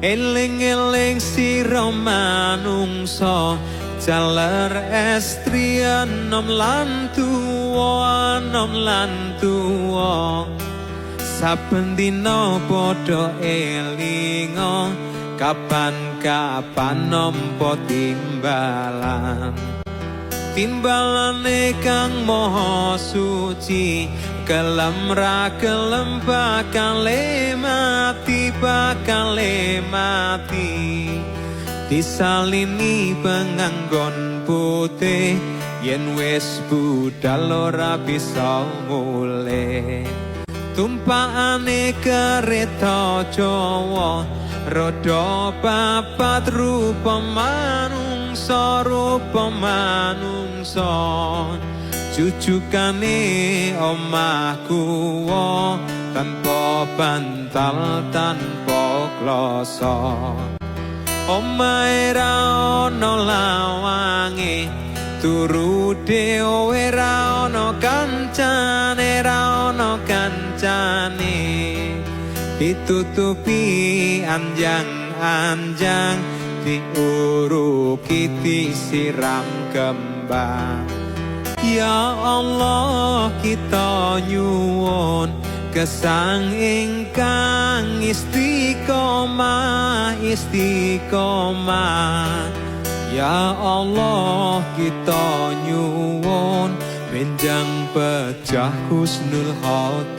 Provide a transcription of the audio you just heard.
Eling-eling sira manungsa, jaler estri enom lan tuwa, enom lan tuwa. Saben dina padha elinga, kapan-kapan nampa timbalan. Timbalane Kang Maha Suci, gelem ra gelem bakal mati, bakal mati. Disalini penganggon putih, yen wis budal ora bisa mulih. Tumpakane kereta Jawa, roda papat rupa manungsa, rupa manungsa. Jujukane omah kuwa, tanpa bantal tanpa kloso. Omahe ra ana lawange, turu dhewe ra ana kancane, ra ana kancane. Ditutupi anjang-anjang, diuruki disiram kembang. Ya Allah, kita nyuwun gesang ingkang istiqomah, istiqomah. Ya Allah, kita nyuwun benjang pejah husnul khotimah.